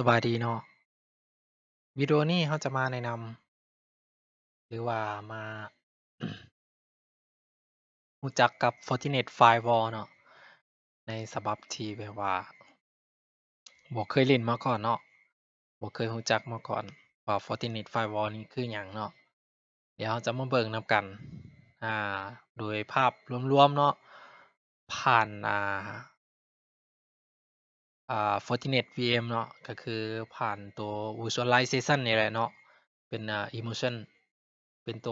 ສະບາຍດີເນາະ ວິດີໂອນີ້ເຮົາຈະມາແນະນຳ ຫຼືວ່າມາ ຮູ້ຈັກກັບ Fortinet Firewall ເນາະ ໃນສະບັບທີ່ແບບວ່າ ບໍ່ເຄີຍຫຼິ້ນມາກ່ອນເນາະ ບໍ່ເຄີຍຮູ້ຈັກມາກ່ອນວ່າ Fortinet Firewall ນີ້ຄືຫຍັງເນາະ. ດຽວເຮົາຈະມາເບິ່ງນຳກັນ ອ່າ ໂດຍພາບລວມໆເນາະ ຜ່ານ ອ່າ ອ່າ Fortinet VM ເນາະ ກໍຄືຜ່ານໂຕ Virtualization ນີ້ແຫຼະເນາະ ເປັນ ອ່າ Immersion ເປັນໂຕ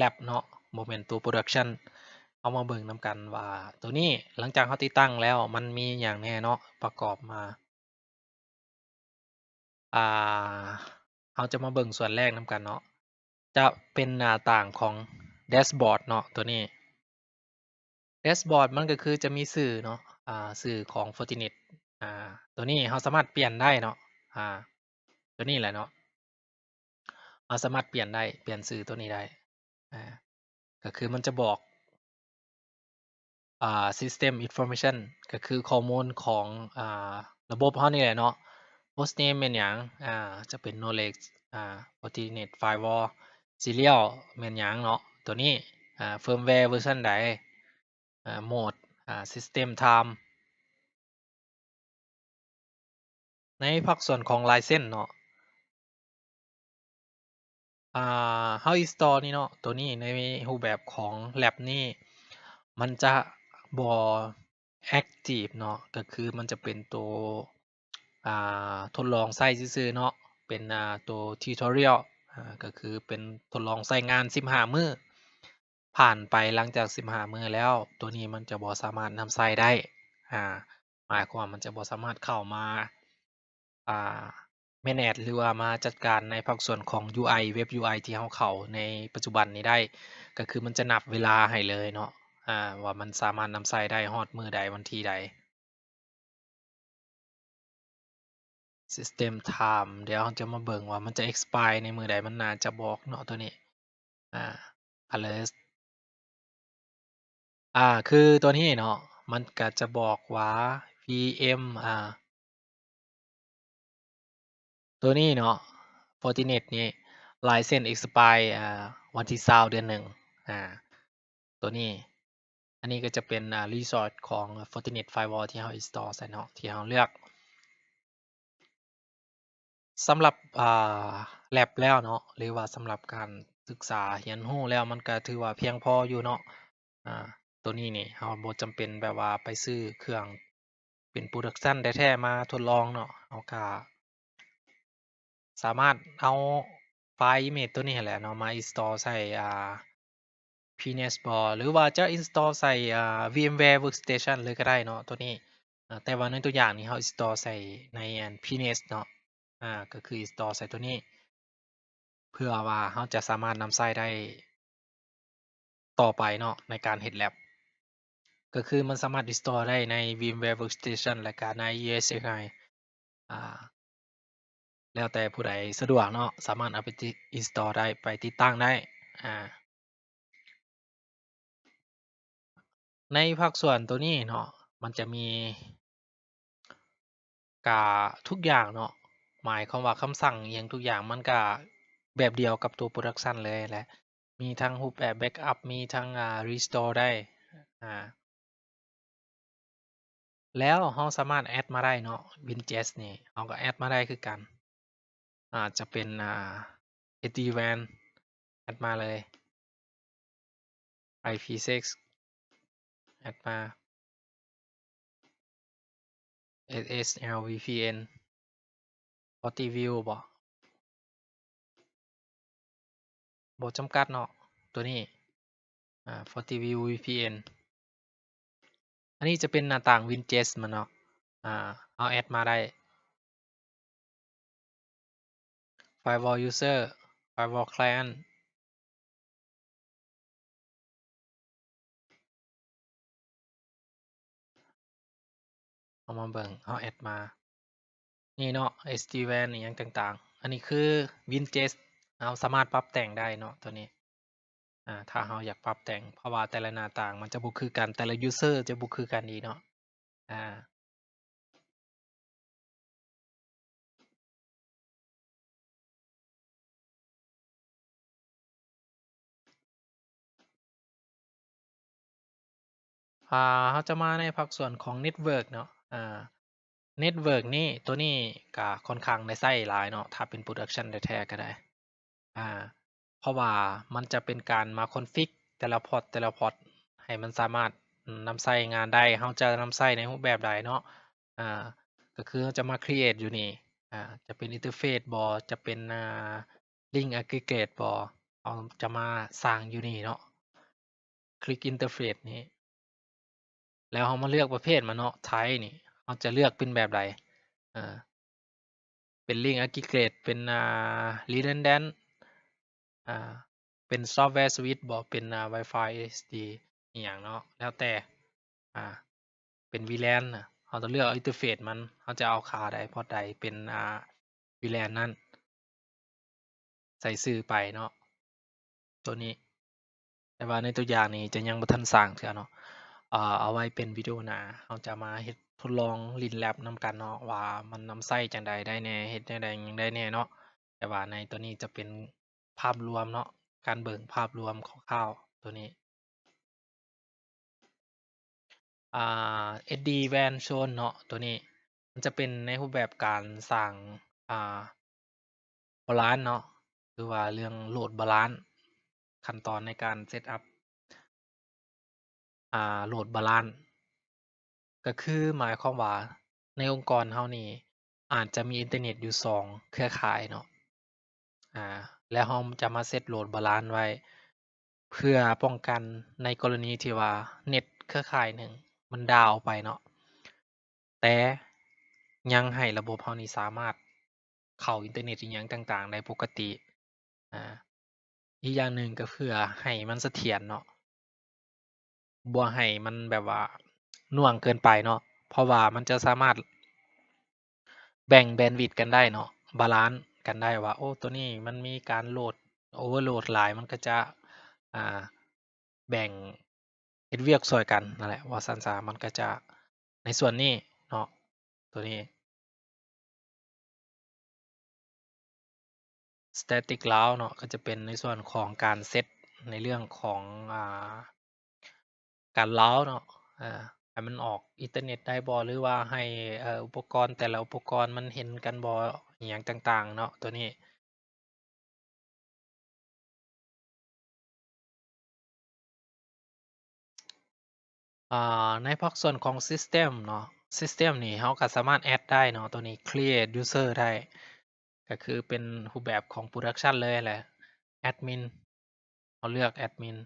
Lab ເນາະ ບໍ່ແມ່ນໂຕ Production. ເຮົາມາເບິ່ງນຳກັນວ່າໂຕນີ້ ຫຼັງຈາກເຮົາຕິດຕັ້ງແລ້ວ ມັນມີຫຍັງແດ່ເນາະ ປະກອບມາ. ອ່າ ເຮົາຈະມາເບິ່ງສ່ວນແລກນຳກັນເນາະ ຈະເປັນໜ້າຕ່າງຂອງ Dashboard ເນາະ ໂຕນີ້ Dashboard ມັນກໍຄືຈະມີຊື່ເນາະ ອ່າ ຊື່ຂອງ Fortinet ອ່າ ໂຕນີ້ເຮົາສາມາດປ່ຽນໄດ້ເນາະ ອ່າ ໂຕນີ້ແຫຼະເນາະ ເຮົາສາມາດປ່ຽນໄດ້ ປ່ຽນຊື່ໂຕນີ້ໄດ້ ອ່າ ກໍຄືມັນຈະບອກ ອ່າ System Information ກໍຄືຂໍ້ມູນຂອງ ອ່າ ລະບົບເຮົານີ້ແຫຼະເນາະ Hostname ແມ່ນຫຍັງ ອ່າ ຈະເປັນ Knowledge ອ່າ Fortinet Firewall Serial ແມ່ນຫຍັງເນາະ ໂຕນີ້ ອ່າ Firmware version ໃດ ອ່າ Mode ອ່າ System Time. ໃນພາກສ່ວນຂອງ License ເນາະ ອ່າ ເຮົາ install ນີ້ເນາະ ໂຕນີ້ໃນຮູບແບບຂອງ Lab ນີ້ ມັນຈະບໍ່ active ເນາະ ກໍຄືມັນຈະເປັນໂຕ ອ່າ ທົດລອງໃຊ້ຊື່ໆເນາະ ເປັນ ອ່າ ໂຕ tutorial ອ່າ ກໍຄືເປັນທົດລອງໃຊ້ງານສິບຫ້າມື້ ຜ່ານໄປຫຼັງຈາກສິບຫ້າມື້ແລ້ວ ໂຕນີ້ມັນຈະບໍ່ສາມາດນຳໃຊ້ໄດ້ ອ່າ ໝາຍຄວາມວ່າມັນຈະບໍ່ສາມາດເຂົ້າມາ ອ່າ manage ຫຼືວ່າມາຈັດການໃນພາກສ່ວນຂອງ UI ເວັບ UI ທີ່ເຮົາເຂົ້າໃນປັດຈຸບັນນີ້ໄດ້ ກໍຄືມັນຈະນັບເວລາໃຫ້ເລີຍເນາະ ອ່າ ວ່າມັນສາມາດນຳໃຊ້ໄດ້ຮອດມື້ໃດ ວັນທີໃດ. System Time ດຽວເຮົາຈະມາເບິ່ງວ່າມັນຈະ expire ໃນມື້ໃດ ມັນໜ້າຈະບອກເນາະ ໂຕນີ້ ອ່າ alert ອ່າ ຄືໂຕນີ້ເນາະ ມັນກະຈະບອກວ່າ VM ອ່າ ໂຕນີ້ເນາະ Fortinet ນີ້ license expire ອ່າ ວັນທີຊາວ ເດືອນໜຶ່ງ ອ່າ ໂຕນີ້ ອັນນີ້ກໍຈະເປັນ ອ່າ resource ຂອງ Fortinet Firewall ທີ່ເຮົາ install ໃສ່ເນາະ ທີ່ເຮົາເລືອກ. ສຳລັບ ອ່າ lab ແລ້ວເນາະ ຫຼືວ່າສຳລັບການສຶກສາຮຽນຮູ້ແລ້ວ ມັນກະຖືວ່າພຽງພໍຢູ່ເນາະ ອ່າ ໂຕນີ້ນີ້ ເຮົາບໍ່ຈຳເປັນແບບວ່າໄປຊື້ເຄື່ອງເປັນ production ແທ້ໆ ມາທົດລອງເນາະ ເຮົາກະສາມາດເອົາໄຟລ໌ image ໂຕນີ້ຫັ້ນແຫຼະເນາະ ມາ install ໃສ່ ອ່າ Pi NAS ບໍ ຫຼືວ່າຈະ install ໃສ່ ອ່າ VMware Workstation ເລີຍກໍໄດ້ເນາະ ໂຕນີ້ ອ່າ ແຕ່ວ່າໃນຕົວຢ່າງນີ້ເຮົາ install ໃສ່ໃນອັນ Pi NAS ເນາະ ອ່າ ກໍຄື install ໃສ່ໂຕນີ້ ເພື່ອວ່າເຮົາຈະສາມາດນຳໃຊ້ໄດ້ຕໍ່ໄປເນາະ ໃນການເຮັດ lab ກໍຄືມັນສາມາດ install ໄດ້ໃນ VMware Workstation ແລະກະໃນ ESXi ອ່າ ແລ້ວແຕ່ຜູ້ໃດສະດວກເນາະ ສາມາດເອົາໄປຕິ install ໄດ້ ໄປຕິດຕັ້ງໄດ້ ອ່າ ໃນພາກສ່ວນໂຕນີ້ເນາະ ມັນຈະມີ ກະທຸກຢ່າງເນາະ ໝາຍຄວາມວ່າຄຳສັ່ງອີ່ຫຍັງທຸກຢ່າງ ມັນກະແບບດຽວກັບໂຕ production ເລີຍແຫຼະ ມີທັງຮູບແບບ backup ມີທັງ ອ່າ restore ໄດ້ ອ່າ ແລ້ວເຮົາສາມາດ add ມາໄດ້ເນາະ Win Jest ນີ້ ເຮົາກໍ add ມາໄດ້ຄືກັນ ອາດຈະເປັນ ອ່າ SD WAN add ມາເລີຍ IP six add ມາ SSL VPN FortiView ບໍ ບໍ່ຈຳກັດເນາະ ໂຕນີ້ ອ່າ FortiView VPN ອັນນີ້ຈະເປັນໜ້າຕ່າງ Win Jest ມັນເນາະ ອ່າ ເຮົາ add ມາໄດ້ Firewall User Firewall Client ເຮົາມາເບິ່ງ ເຮົາ add ມາ ນີ້ເນາະ SD WAN ອີ່ຫຍັງຕ່າງໆ ອັນນີ້ຄື Win Jest ເຮົາສາມາດປັບແຕ່ງໄດ້ເນາະ ໂຕນີ້ ອ່າ ຖ້າເຮົາຢາກປັບແຕ່ງ ເພາະວ່າແຕ່ລະໜ້າຕ່າງມັນຈະບໍ່ຄືກັນ ແຕ່ລະ user ຈະບໍ່ຄືກັນອີກເນາະ ອ່າ ອ່າ ເຮົາຈະມາໃນພາກສ່ວນຂອງ network ເນາະ. ອ່າ network ນີ້ ຕົວນີ້ກະຄ່ອນຂ້າງໄດ້ໃຊ້ຫຼາຍເນາະ ຖ້າເປັນ production ແທ້ໆ ກະໄດ້ ອ່າ ເພາະວ່າມັນຈະເປັນການມາ config ແຕ່ລະ port ແຕ່ລະ port ໃຫ້ມັນສາມາດນຳໃຊ້ງານໄດ້. ເຮົາຈະນຳໃຊ້ໃນຮູບແບບໃດເນາະ? ອ່າ ກະຄືເຮົາຈະມາ create ຢູ່ນີ້ ອ່າ ຈະເປັນ interface ບໍ ຈະເປັນ ອ່າ link aggregate ບໍ ເຮົາຈະມາສ້າງຢູ່ນີ້ເນາະ. click interface ນີ້ ແລ້ວເຮົາມາເລືອກປະເພດມັນເນາະ type ນີ້ ເຮົາຈະເລືອກເປັນແບບໃດ? ເອີ ເປັນ link aggregate ເປັນ ອ່າ redundant ອ່າ ເປັນ software switch ບໍ ເປັນ ອ່າ Wi-Fi SSD ອີ່ຫຍັງເນາະ ແລ້ວແຕ່ ອ່າ ເປັນ VLAN ນະ ເຮົາຈະເລືອກ interface ມັນ ເຮົາຈະເອົາຂາໃດ port ໃດ ເປັນ ອ່າ VLAN ນັ້ນ ໃສ່ຊື່ໄປເນາະ ຕົວນີ້. ແຕ່ວ່າໃນຕົວຢ່າງນີ້ຈະຍັງບໍ່ທັນສ້າງເທື່ອເນາະ ເອົາໄວ້ເປັນວິດີໂອໜ້າ ເຮົາຈະມາເຮັດທົດລອງຫຼິ້ນ lab ນຳກັນເນາະ ວ່າມັນນຳໃຊ້ຈັ່ງໃດໄດ້ແດ່ ເຮັດແນວໃດຫຍັງໄດ້ແດ່ເນາະ. ແຕ່ວ່າໃນຕົວນີ້ຈະເປັນພາບລວມເນາະ ການເບິ່ງພາບລວມຄ່າວໆ ຕົວນີ້. ອ່າ SD WAN zone ເນາະ ຕົວນີ້ມັນຈະເປັນໃນຮູບແບບການສ້າງ ອ່າ balance ເນາະ ຫຼືວ່າເລື່ອງ load balance ຂັ້ນຕອນໃນການ set up ອ່າ load balance ກະຄືໝາຍຄວາມວ່າໃນອົງກອນເຮົານີ້ອາດຈະມີອິນເຕີເນັດຢູ່ສອງເຄືອຂ່າຍເນາະ ອ່າ ແລ້ວເຮົາຈະມາ set load balance ໄວ້ ເພື່ອປ້ອງກັນໃນກໍລະນີທີ່ວ່າເນັດເຄືອຂ່າຍໜຶ່ງມັນດາວໄປເນາະ ແຕ່ຍັງໃຫ້ລະບົບເຮົານີ້ສາມາດເຂົ້າອິນເຕີເນັດອີ່ຫຍັງຕ່າງໆໄດ້ປົກກະຕິ. ອ່າ ອີກຢ່າງໜຶ່ງກະເພື່ອໃຫ້ມັນສະຖຽນເນາະ ບໍ່ໃຫ້ມັນແບບວ່າໜ່ວງເກີນໄປເນາະ ເພາະວ່າມັນຈະສາມາດ ແບ່ງ bandwidth ກັນໄດ້ເນາະ balance ກັນໄດ້ວ່າ ໂອ້ ຕົວນີ້ມັນມີການ load overload ຫຼາຍ ມັນກະຈະ ອ່າ ແບ່ງເຮັດວຽກຊ່ວຍກັນນັ້ນແຫຼະ ວ່າຊັ້ນຊະ. ມັນກະຈະໃນສ່ວນນີ້ເນາະ ຕົວນີ້ static route ເນາະ ກະຈະເປັນໃນສ່ວນຂອງການເຊັດໃນເລື່ອງຂອງ ອ່າ ການ route ເນາະ ເອີ ໃຫ້ມັນອອກອິນເຕີເນັດໄດ້ບໍ່ ຫຼືວ່າໃຫ້ ເອີ ອຸປະກອນແຕ່ລະອຸປະກອນມັນເຫັນກັນບໍ່ ອີ່ຫຍັງຕ່າງໆເນາະ ຕົວນີ້. ອ່າ ໃນພາກສ່ວນຂອງ system ເນາະ system ນີ້ເຮົາກະສາມາດ add ໄດ້ເນາະ ຕົວນີ້ create user ໄດ້ ກະຄືເປັນຮູບແບບຂອງ production ເລີຍແຫຼະ admin ເຮົາເລືອກ admin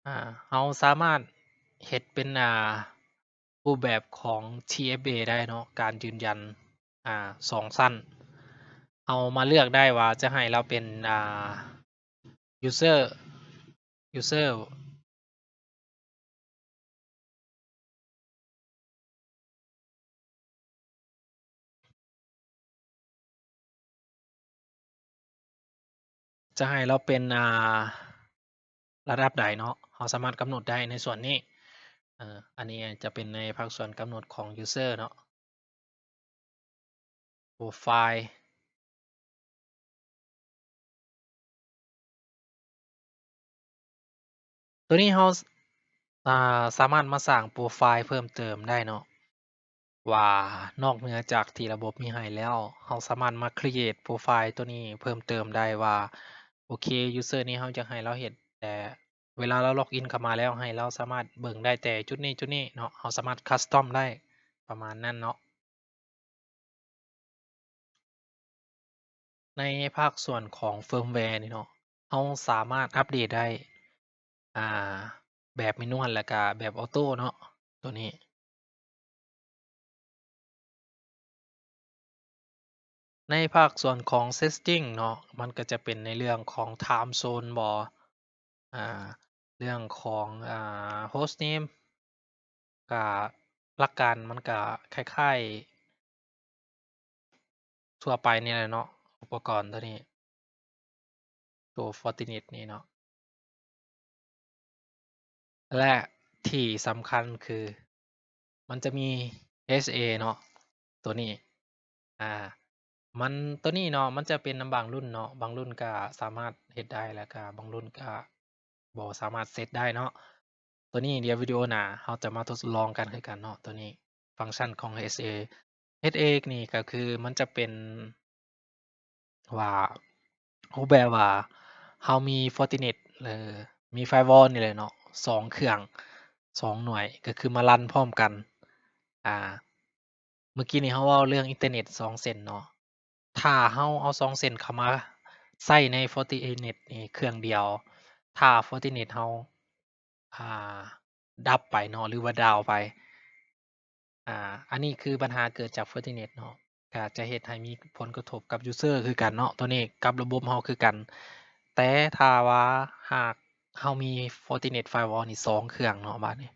ອ່າ ເຮົາສາມາດເຮັດເປັນ ອ່າ ຮູບແບບຂອງ TFA ໄດ້ເນາະ ການຢືນຢັນ ອ່າ ສອງຊັ້ນ. ເຮົາມາເລືອກໄດ້ວ່າຈະໃຫ້ລາວເປັນ ອ່າ user user ຈະໃຫ້ລາວເປັນ ອ່າ ລະດັບໃດເນາະ ເຮົາສາມາດກຳນົດໄດ້ໃນສ່ວນນີ້. ເອີ ອັນນີ້ຈະເປັນໃນພາກສ່ວນກຳນົດຂອງ user ເນາະ. profile ຕົວນີ້ເຮົາ ອ່າ ສາມາດມາສ້າງ profile ເພີ່ມເຕີມໄດ້ເນາະ ວ່ານອກເໜືອຈາກທີ່ລະບົບມີໃຫ້ແລ້ວ ເຮົາສາມາດມາ create profile ຕົວນີ້ເພີ່ມເຕີມໄດ້ວ່າ ໂອເຄ user ນີ້ເຮົາຢາກໃຫ້ລາວເຮັດ ແຕ່ເວລາລາວ log in ເຂົ້າມາແລ້ວ ໃຫ້ລາວສາມາດເບິ່ງໄດ້ແຕ່ຈຸດນີ້ຈຸດນີ້ເນາະ ເຮົາສາມາດ custom ໄດ້ປະມານນັ້ນເນາະ. ໃນພາກສ່ວນຂອງ firmware ນີ້ເນາະ ເຮົາສາມາດອັບເດດໄດ້ ອ່າ ແບບ manual ແລ້ວກະແບບ auto ເນາະ ຕົວນີ້. ໃນພາກສ່ວນຂອງ setting ເນາະ ມັນກະຈະເປັນໃນເລື່ອງຂອງ time zone ບໍ ອ່າ ເລື່ອງຂອງ ອ່າ host name ກະຫຼັກການມັນກະຄ້າຍໆທົ່ວໄປນີ້ແຫຼະເນາະ ອຸປະກອນຕົວນີ້ ຕົວ Fortinet ນີ້ເນາະ ແລະ ທີ່ສຳຄັນຄື ມັນຈະມີ ເອສເອ ເນາະ ຕົວນີ້ ອ່າ ມັນ ຕົວນີ້ເນາະ ມັນຈະເປັນນຳບາງລຸ້ນເນາະ ບາງລຸ້ນກະສາມາດເຮັດໄດ້ ແລ້ວກະບາງລຸ້ນກະ ບໍ່ສາມາດເຊັດໄດ້ເນາະ. ຕົວນີ້ດຽວວິດີໂອໜ້າເຮົາຈະມາທົດລອງກັນຄືກັນເນາະ. ຕົວນີ້ຟັງຊັນຂອງ ເອັດເອ ເອັດເອ ນີ້ກໍຄືມັນຈະເປັນວ່າ ຮູບແບບວ່າເຮົາມີ Fortinet ຫຼື ມີ Firewall ນີ້ແຫຼະເນາະ ສອງເຄື່ອງ ສອງໜ່ວຍ ກໍຄືມາຣັນພ້ອມກັນ. ອາ ເມື່ອກີ້ນີ້ເຮົາເວົ້າເລື່ອງອິນເຕີເນັດສອງເສັ້ນເນາະ. ຖ້າເຮົາເອົາສອງເສັ້ນເຂົ້າມາໃຊ້ໃນ Fortinet ນີ້ເຄື່ອງດຽວ ຖ້າ Fortinet ເຮົາ ອ່າ ດັບໄປເນາະ ຫຼືວ່າດາວໄປ ອ່າ ອັນນີ້ຄືບັນຫາເກີດຈາກ Fortinet ເນາະ ກະຈະເຮັດໃຫ້ມີຜົນກະທົບກັບ user ຄືກັນເນາະ ຕົວນີ້ກັບລະບົບເຮົາຄືກັນ. ແຕ່ຖ້າວ່າຫາກເຮົາມີ Fortinet Firewall ນີ້ສອງເຄື່ອງເນາະ ບາດນີ້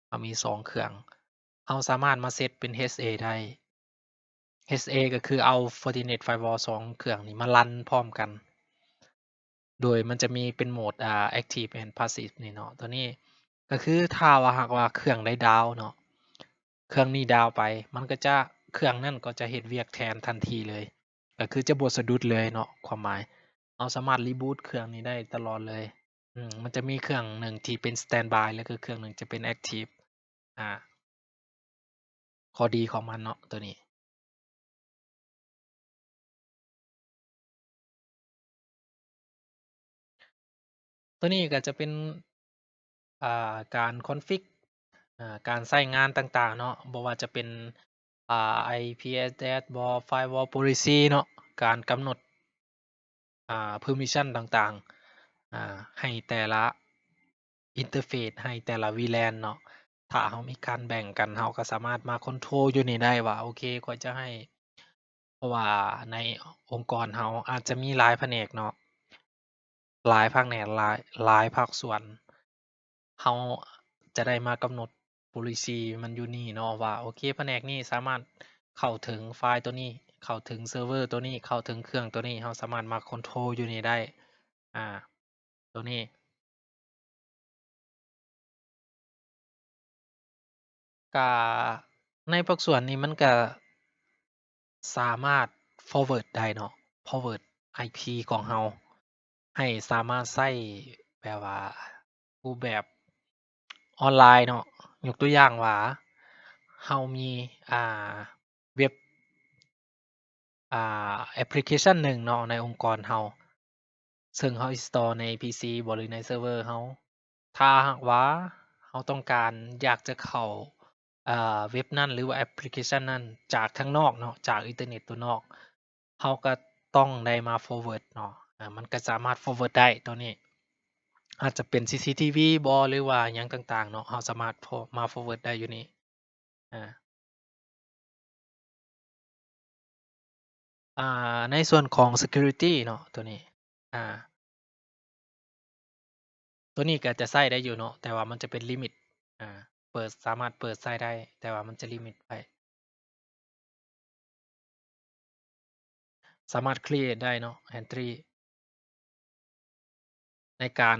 ເຮົາມີສອງເຄື່ອງ ເຮົາສາມາດມາເຊັດເປັນ ເອັດເອ ໄດ້. ເອັດເອ ກໍຄືເອົາ Fortinet Firewall ສອງເຄື່ອງນີ້ມາຣັນພ້ອມກັນ ໂດຍມັນຈະມີເປັນໂໝດ ອ່າ Active and Passive ນີ້ເນາະ. ຕົວນີ້ກໍຄືຖ້າວ່າຫາກວ່າເຄື່ອງໃດດາວເນາະ ເຄື່ອງນີ້ດາວໄປ ມັນກໍຈະ ເຄື່ອງນັ້ນກໍຈະເຮັດວຽກແທນທັນທີເລີຍ ກໍຄືຈະບໍ່ສະດຸດເລີຍເນາະ. ຄວາມໝາຍ ເຮົາສາມາດ reboot ເຄື່ອງນີ້ໄດ້ຕະຫຼອດເລີຍ. ອືມ ມັນຈະມີເຄື່ອງໜຶ່ງທີ່ເປັນ standby ແລ້ວກໍເຄື່ອງໜຶ່ງຈະເປັນ active ອາ ຂໍ້ດີຂອງມັນເນາະ ຕົວນີ້. ຕົວນີ້ກໍຈະເປັນ ອ່າ ການ config ອ່າ ການໃຊ້ງານຕ່າງໆເນາະ ບໍ່ວ່າຈະເປັນ ອ່າ IP address ບໍ firewall policy ເນາະ ການກຳນົດ ອ່າ permission ຕ່າງໆ ອ່າ ໃຫ້ແຕ່ລະ interface ໃຫ້ແຕ່ລະ VLAN ເນາະ. ຖ້າເຮົາມີການແບ່ງກັນ ເຮົາກໍສາມາດມາ control ຢູ່ນີ້ໄດ້ວ່າ ໂອເຄ ຂ້ອຍຈະໃຫ້ ເພາະວ່າໃນອົງກອນເຮົາອາດຈະມີຫຼາຍພະແນກເນາະ ຫຼາຍພາກແນກ ຫຼາຍ ຫຼາຍພາກສ່ວນ ເຮົາຈະໄດ້ມາກຳນົດ policy ມັນຢູ່ນີ້ເນາະ ວ່າ ໂອເຄ ພະແນກນີ້ສາມາດເຂົ້າເຖິງໄຟລ໌ຕົວນີ້ ເຂົ້າເຖິງເຊີເວີຕົວນີ້ ເຂົ້າເຖິງເຄື່ອງຕົວນີ້ ເຮົາສາມາດມາ control ຢູ່ນີ້ໄດ້ ອາ ຕົວນີ້ ກະໃນພາກສ່ວນນີ້ມັນກະສາມາດ forward ໄດ້ເນາະ forward IP ຂອງເຮົາ ໃຫ້ສາມາດໃຊ້ແບບວ່າຮູບແບບອອນລາຍເນາະ. ຍົກຕົວຢ່າງວ່າເຮົາມີ ອ່າ ເວັບ ອ່າ ແອັບພລິເຄຊັນໜຶ່ງເນາະ ໃນອົງກອນເຮົາ ເຊິ່ງເຮົາ install ໃນ PC ບໍ ຫຼື ໃນເຊີເວີເຮົາ. ຖ້າຫາກວ່າເຮົາຕ້ອງການຢາກຈະເຂົ້າ ເອີ ເວັບນັ້ນ ຫຼືວ່າແອັບພລິເຄຊັນນັ້ນຈາກທາງນອກເນາະ ຈາກອິນເຕີເນັດຕົວນອກ ເຮົາກໍຕ້ອງໄດ້ມາ forward ເນາະ ອາ ມັນກໍສາມາດ forward ໄດ້ຕົວນີ້ ອາດຈະເປັນ CCTV ບໍ ຫຼືວ່າຫຍັງຕ່າງໆເນາະ ເຮົາສາມາດ forward ມາ forward ໄດ້ຢູ່ນີ້ ອາ ອ່າ ໃນສ່ວນຂອງ security ເນາະ ຕົວນີ້ ອ່າ ຕົວນີ້ກໍຈະໃຊ້ໄດ້ຢູ່ເນາະ ແຕ່ວ່າມັນຈະເປັນ limit ອ່າ ເປີດ ສາມາດເປີດໃຊ້ໄດ້ ແຕ່ວ່າມັນຈະ limit ໄວ້ ສາມາດ create ໄດ້ເນາະ entry ໃນການ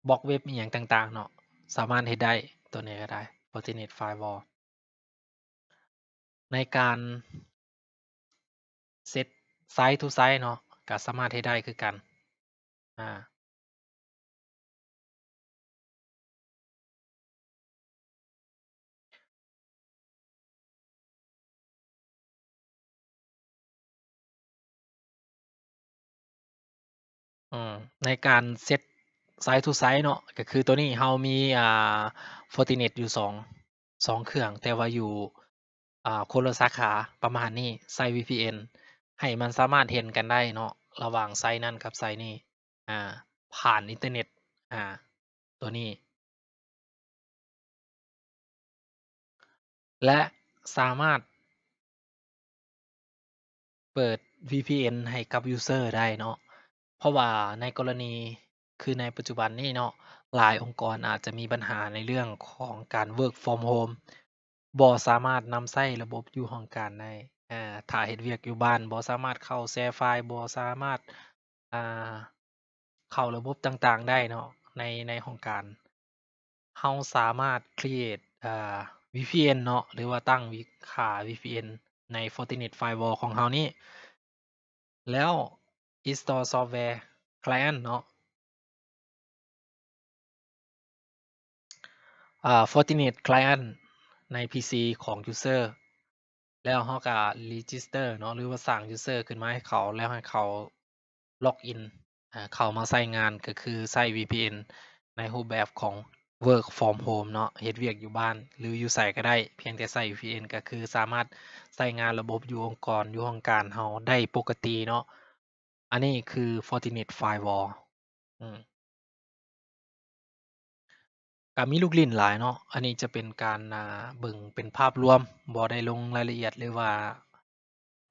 ບລັອກເວັບອີ່ຫຍັງຕ່າງໆເນາະ ສາມາດເຮັດໄດ້ ຕົວນີ້ກໍໄດ້ Fortinet Firewall ໃນການເຊັດ site to site ເນາະ ກໍສາມາດເຮັດໄດ້ຄືກັນ ອາ ອືມ ໃນການເຊັດ site to site ເນາະ ກໍຄືຕົວນີ້ເຮົາມີ ອ່າ Fortinet ຢູ່ສອງ ສອງເຄື່ອງ ແຕ່ວ່າຢູ່ ອ່າ ຄົນລະສາຂາ ປະມານນີ້ ໃຊ້ VPN ໃຫ້ມັນສາມາດເຫັນກັນໄດ້ເນາະ ລະຫວ່າງ site ນັ້ນກັບ site ນີ້ ອ່າ ຜ່ານອິນເຕີເນັດ ອ່າ ຕົວນີ້ ແລະ ສາມາດເປີດ VPN ໃຫ້ກັບ user ໄດ້ເນາະ ເພາະວ່າໃນກໍລະນີ ຄືໃນປັດຈຸບັນນີ້ເນາະ ຫຼາຍອົງກອນອາດຈະມີບັນຫາໃນເລື່ອງຂອງການ work from home ບໍ່ສາມາດນຳໃຊ້ລະບົບຢູ່ຫ້ອງການໄດ້ ອາ ຖ້າເຮັດວຽກຢູ່ບ້ານ ບໍ່ສາມາດເຂົ້າແຊຟາຍ ບໍ່ສາມາດ ອ່າ ເຂົ້າລະບົບຕ່າງໆໄດ້ເນາະ ໃນ ໃນຫ້ອງການ ເຮົາສາມາດ create ອ່າ VPN ເນາະ ຫຼືວ່າຕັ້ງ V- ຄ່າ VPN ໃນ Fortinet Firewall ຂອງເຮົານີ້ ແລ້ວ install software client ເນາະ ອ່າ Fortinet Client ໃນ ພີຊີ ຂອງ user ແລ້ວເຮົາກໍ register ເນາະ ຫຼືວ່າສ້າງ user ຂຶ້ນມາໃຫ້ເຂົາ ແລ້ວໃຫ້ເຂົາ log in ອ່າ ເຂົ້າມາໃຊ້ງານ ກໍຄືໃຊ້ VPN ໃນຮູບແບບຂອງ work from home ເນາະ ເຮັດວຽກຢູ່ບ້ານ ຫຼືຢູ່ໃສກໍໄດ້ ພຽງແຕ່ໃຊ້ VPN ກໍຄືສາມາດໃຊ້ງານລະບົບຢູ່ອົງກອນ ຢູ່ຫ້ອງການເຮົາໄດ້ປົກກະຕິເນາະ. ອັນນີ້ຄື Fortinet Firewall ອືມ ກໍມີລູກຫຼິ້ນຫຼາຍເນາະ. ອັນນີ້ຈະເປັນການ ອ່າ ເບິ່ງເປັນພາບລວມ ບໍ່ໄດ້ລົງລາຍລະອຽດ ຫຼືວ່າ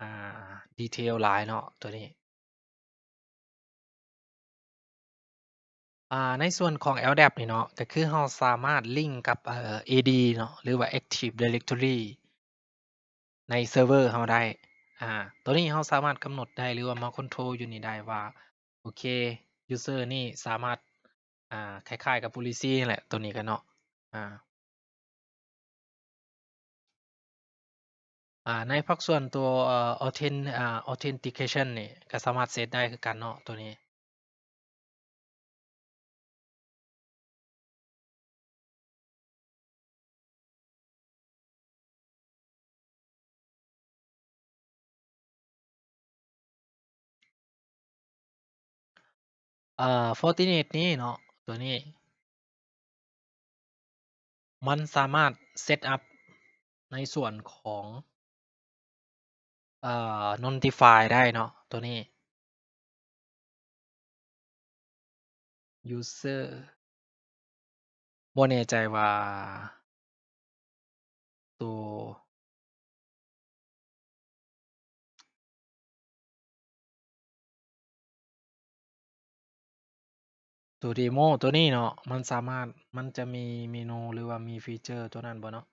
ອ່າ detail ຫຼາຍເນາະ ຕົວນີ້. ອ່າ ໃນສ່ວນຂອງ LDAP ນີ້ເນາະ ກໍຄືເຮົາສາມາດລິງກັບ ເອີ AD ເນາະ ຫຼືວ່າ Active Directory ໃນເຊີເວີເຮົາໄດ້. ອ່າ ຕົວນີ້ເຮົາສາມາດກຳນົດໄດ້ ຫຼືວ່າມາ control ຢູ່ນີ້ໄດ້ວ່າ ໂອເຄ user ນີ້ສາມາດ ອ່າ ຄ້າຍໆກັບ policy ນັ້ນແຫຼະ ຕົວນີ້ກໍເນາະ ອ່າ ອ່າ ໃນພາກສ່ວນຕົວ ເອີ Authen- ອ່າ Authentication ນີ້ກໍສາມາດເຊັດໄດ້ຄືກັນເນາະ ຕົວນີ້. ອ່າ Fortinet ນີ້ເນາະ ຕົວນີ້ ມັນສາມາດເຊັດອັບໃນສ່ວນຂອງ ເອີ notify ໄດ້ເນາະ ຕົວນີ້ user ບໍ່ແນ່ໃຈວ່າ ຕົວ ຕົວ demo ຕົວນີ້ເນາະ ມັນສາມາດ ມັນຈະມີເມນູ ຫຼືວ່າມີຟີເຈີຕົວນັ້ນບໍ່ເນາະ?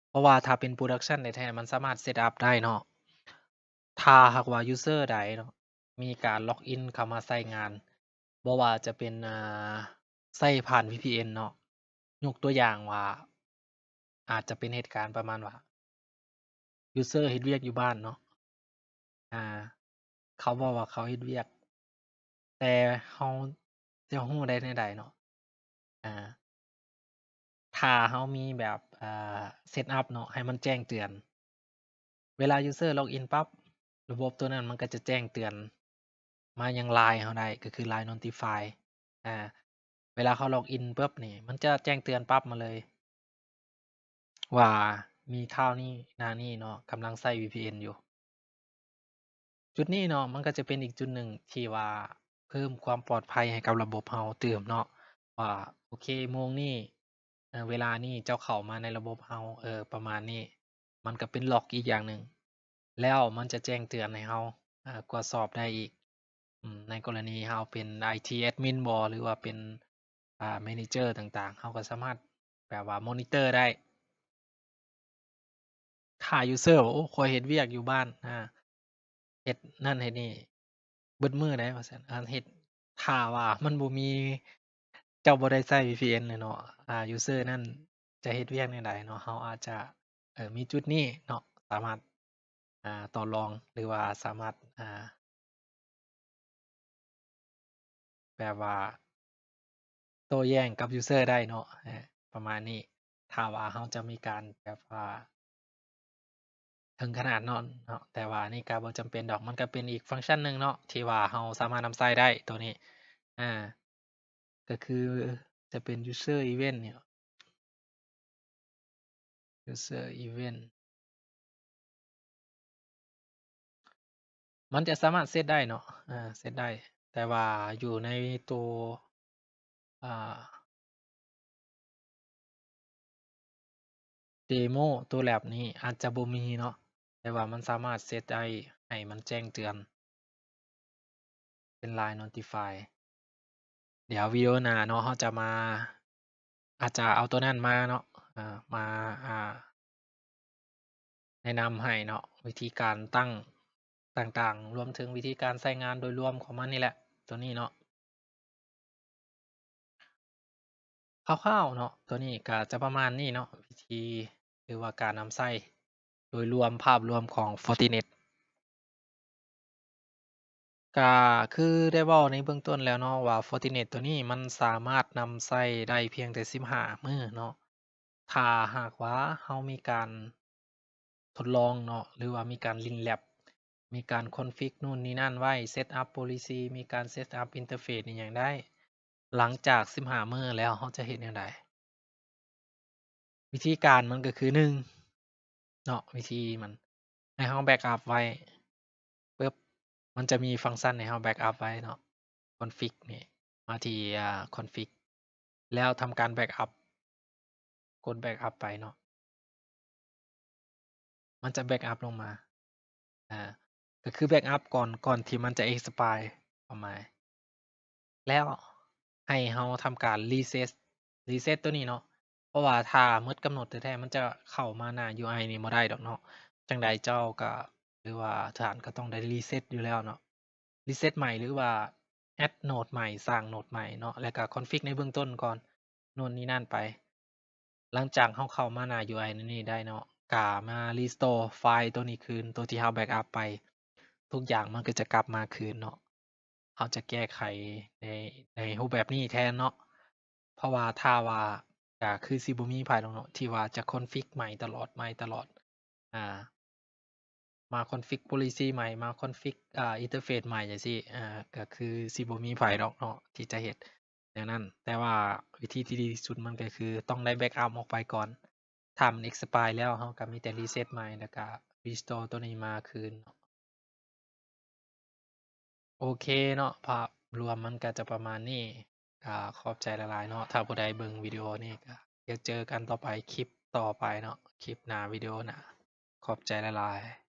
ເພາະວ່າຖ້າເປັນ production ແທ້ໆ ມັນສາມາດເຊັດອັບໄດ້ເນາະ. ຖ້າຫາກວ່າ user ໃດເນາະ ມີການ log in ເຂົ້າມາໃຊ້ງານ ບໍ່ວ່າຈະເປັນ ອ່າ ໃຊ້ຜ່ານ VPN ເນາະ ຍົກຕົວຢ່າງວ່າ ອາດຈະເປັນເຫດການປະມານວ່າ user ເຮັດວຽກຢູ່ບ້ານເນາະ ອ່າ ເຂົາເວົ້າວ່າເຂົາເຮັດວຽກ ແຕ່ເຮົາຈະຮູ້ໄດ້ແນວໃດເນາະ? ອ່າ ຖ້າເຮົາມີແບບ ເອີ ເຊັດອັບເນາະ ໃຫ້ມັນແຈ້ງເຕືອນ ເວລາ user log in ປັບ ລະບົບຕົວນັ້ນມັນກໍຈະແຈ້ງເຕືອນມາຍັງ LINE ເຮົາໄດ້ ກໍຄື LINE Notify ອ່າ ເວລາເຂົາ log in ປຶບນີ້ ມັນຈະແຈ້ງເຕືອນປັບມາເລີຍ ວ່າມີທ້າວນີ້ ໜ້ານີ້ເນາະ ກຳລັງໃຊ້ VPN ຢູ່. ຈຸດນີ້ເນາະ ມັນກໍຈະເປັນອີກຈຸດໜຶ່ງທີ່ວ່າເພີ່ມຄວາມປອດໄພໃຫ້ກັບລະບົບເຮົາຕື່ມເນາະ ວ່າ ໂອເຄ ໂມງນີ້ ເອີ ເວລານີ້ເຈົ້າເຂົ້າມາໃນລະບົບເຮົາ ເອີ ປະມານນີ້ ມັນກໍເປັນ log ອີກຢ່າງໜຶ່ງ ແລ້ວມັນຈະແຈ້ງເຕືອນໃຫ້ເຮົາ ເອີ ກວດສອບໄດ້ອີກ. ອືມ ໃນກໍລະນີເຮົາເປັນ IT admin ບໍ ຫຼືວ່າເປັນ ອ່າ manager ຕ່າງໆ ເຮົາກໍສາມາດແບບວ່າ monitor ໄດ້. ຖ້າ user ວ່າ ໂອ້ ຂ້ອຍເຮັດວຽກຢູ່ບ້ານ ອ່າ ເຮັດນັ້ນເຮັດນີ້ເບິດມື້ໄດ໋ວ່າຊັ້ນ ອັນເຮັດ ຖ້າວ່າມັນບໍ່ມີ ເຈົ້າບໍ່ໄດ້ໃຊ້ VPN ເນາະ ອ່າ user ນັ້ນຈະເຮັດວຽກແນວໃດເນາະ ເຮົາອາດຈະ ເອີ ມີຈຸດນີ້ເນາະ ສາມາດ ອ່າ ຕໍ່ລອງ ຫຼືວ່າສາມາດ ອ່າ ແບບວ່າໂຕ້ແຍ້ງກັບ user ໄດ້ເນາະ ເອີ ປະມານນີ້ ຖ້າວ່າເຮົາຈະມີການແບບວ່າເຖິງຂະໜາດນັ້ນເນາະ ແຕ່ວ່ານີ້ກໍບໍ່ຈຳເປັນດອກ ມັນກໍເປັນອີກຟັງຊັນໜຶ່ງເນາະ ທີ່ວ່າເຮົາສາມາດນຳໃຊ້ໄດ້ໂຕນີ້ ອ່າ ກໍຄືຈະເປັນ user event ນີ້ user event ມັນຈະສາມາດເຊັດໄດ້ເນາະ ເຊັດໄດ້ ແຕ່ວ່າຢູ່ໃນໂຕ ອ່າ demo ໂຕ lab ນີ້ອາດຈະບໍ່ມີເນາະ ແຕ່ວ່າມັນສາມາດເຊັດໄດ້ໃຫ້ມັນແຈ້ງເຕືອນ ເປັນ LINE Notify ດຽວວິດີໂອໜ້າເນາະ ເຮົາຈະມາ ອາດຈະເອົາໂຕນັ້ນມາເນາະ ເອີ ມາ ອ່າ ແນະນຳໃຫ້ເນາະ ວິທີການຕັ້ງຕ່າງໆ ລວມເຖິງວິທີການໃຊ້ງານໂດຍລວມຂອງມັນນີ້ແຫຼະ ໂຕນີ້ເນາະ. ຄ່າວໆເນາະ ຕົວນີ້ກໍຈະປະມານນີ້ເນາະ ວິທີ ຫຼືວ່າການນຳໃຊ້ໂດຍລວມ ພາບລວມຂອງ Fortinet. ກະຄືໄດ້ເວົ້າໃນເບື້ອງຕົ້ນແລ້ວເນາະ ວ່າ Fortinet ໂຕນີ້ມັນສາມາດນຳໃຊ້ໄດ້ພຽງແຕ່ສິບຫ້າມື້ເນາະ ຖ້າຫາກວ່າເຮົາມີການທົດລອງເນາະ ຫຼືວ່າມີການຫຼິ້ນ lab ມີການ config ນູ້ນນີ້ນັ້ນໄວ້ set up policy ມີການ set up interface ອີ່ຫຍັງໄດ້ ຫຼັງຈາກສິບຫ້າມື້ແລ້ວ ເຮົາຈະເຮັດແນວໃດ? ວິທີການມັນກໍຄື ໜຶ່ງ ເນາະ ວິທີມັນ ໃຫ້ເຮົາ backup ໄວ້ປຶບ ມັນຈະມີຟັງຊັນໃຫ້ເຮົາ backup ໄວ້ເນາະ config ນີ້ ມາທີ່ ອ່າ config ແລ້ວທຳການ backup ກົດ backup ໄປເນາະ ມັນຈະ backup ລົງມາ ອ່າ ກໍຄື backup ກ່ອນ ກ່ອນທີ່ມັນຈະ expire ຄວາມໝາຍ ແລ້ວໃຫ້ເຮົາທຳການ reset reset ໂຕນີ້ເນາະ ເພາະວ່າຖ້າໝົດກຳນົດແທ້ໆ ມັນຈະເຂົ້າມາໜ້າ UI ນີ້ບໍ່ໄດ້ດອກເນາະ ຈັ່ງໃດເຈົ້າກໍ ຫຼືວ່າທ່ານກໍຕ້ອງໄດ້ reset ຢູ່ແລ້ວເນາະ reset ໃໝ່ ຫຼືວ່າ add node ໃໝ່ ສ້າງ node ໃໝ່ເນາະ ແລ້ວກໍ config ໃນເບື້ອງຕົ້ນກ່ອນ ໂນ່ນນີ້ນັ້ນໄປ ຫຼັງຈາກເຮົາເຂົ້າມາໜ້າ UI ນີ້ໄດ້ເນາະ ກະມາ restore ໄຟລ໌ໂຕນີ້ຄືນ ໂຕທີ່ເຮົາ backup ໄປ ທຸກຢ່າງມັນກໍຈະກັບມາຄືນເນາະ ເຮົາຈະແກ້ໄຂໃນ ໃນຮູບແບບນີ້ແທນເນາະ ເພາະວ່າຖ້າວ່າ ກະຄືຊິບໍ່ມີໃຜດອກເນາະ ທີ່ວ່າຈະ config ໃໝ່ຕະຫຼອດ ໃໝ່ຕະຫຼອດ ອ່າ ມາ config policy ໃໝ່ ມາ config ອ່າ interface ໃໝ່ຈັ່ງຊີ້ ອ່າ ກໍຄືຊິບໍ່ມີໃຜດອກເນາະ ທີ່ຈະເຮັດແນວນັ້ນ ແຕ່ວ່າວິທີທີ່ດີທີ່ສຸດມັນກໍຄືຕ້ອງໄດ້ backup ອອກໄປກ່ອນ ຖ້າມັນ expire ແລ້ວ ເຮົາກໍມີແຕ່ reset ໃໝ່ ແລ້ວກໍ restore ໂຕນີ້ມາຄືນເນາະ. ໂອເຄເນາະ ພາບລວມມັນກໍຈະປະມານນີ້ ກໍຂອບໃຈຫຼາຍໆເນາະ ຖ້າຜູ້ໃດເບິ່ງວິດີໂອນີ້ ກໍດຽວເຈີກັນຕໍ່ໄປ ຄລິບຕໍ່ໄປເນາະ ຄລິບໜ້າ ວິດີໂອໜ້າ ຂອບໃຈຫຼາຍໆ.